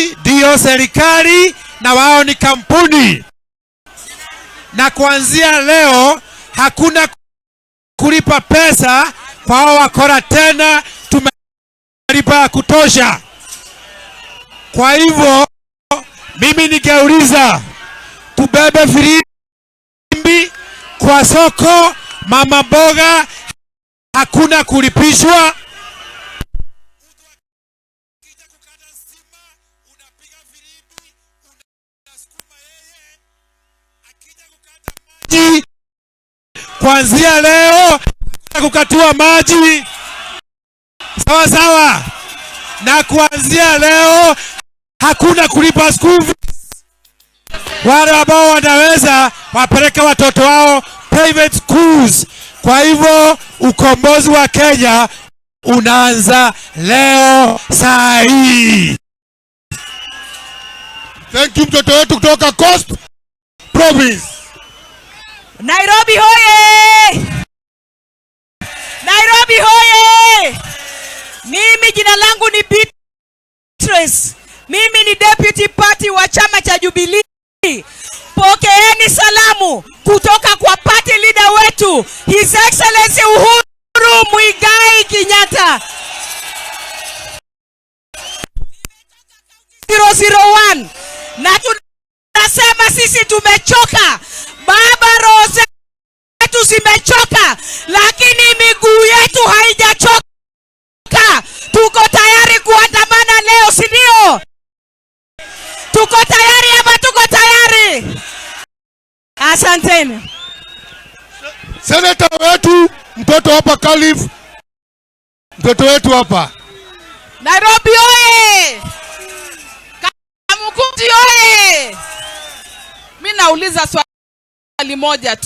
Ndiyo serikali na wao ni kampuni, na kuanzia leo hakuna kulipa pesa kwa hao wakora tena, tumelipa ya kutosha. Kwa hivyo mimi ningeuliza tubebe firimbi kwa soko, mama mboga hakuna kulipishwa. Kukata stima, unapiga firimbi, unasukuma yeye. Akija kukata maji, kuanzia leo kukatiwa maji, sawa sawa. Na kuanzia leo hakuna kulipa school fees. Wale ambao wanaweza wapeleke watoto wao private schools. Kwa hivyo ukombozi wa Kenya unaanza leo saa hii. Thank you, mtoto wetu kutoka Coast Province. Nairobi hoye! Nairobi hoye! Mimi jina langu ni Beatrice. Mimi ni deputy party wa chama cha Jubilee. Pokeeni salamu kutoka kwa party leader wetu, His Excellency Uhuru Muigai Kenyatta. 001 na tunasema sisi tumechoka baba, roho zetu zimechoka, lakini miguu yetu haijachoka. Tuko tayari kuandamana leo, si ndio? Tuko tayari ama tuko tayari? Asanteni. Seneta wetu mtoto hapa Calif, mtoto wetu hapa. Nairobi oye! Kamukunji oye! Mi nauliza swali moja tu.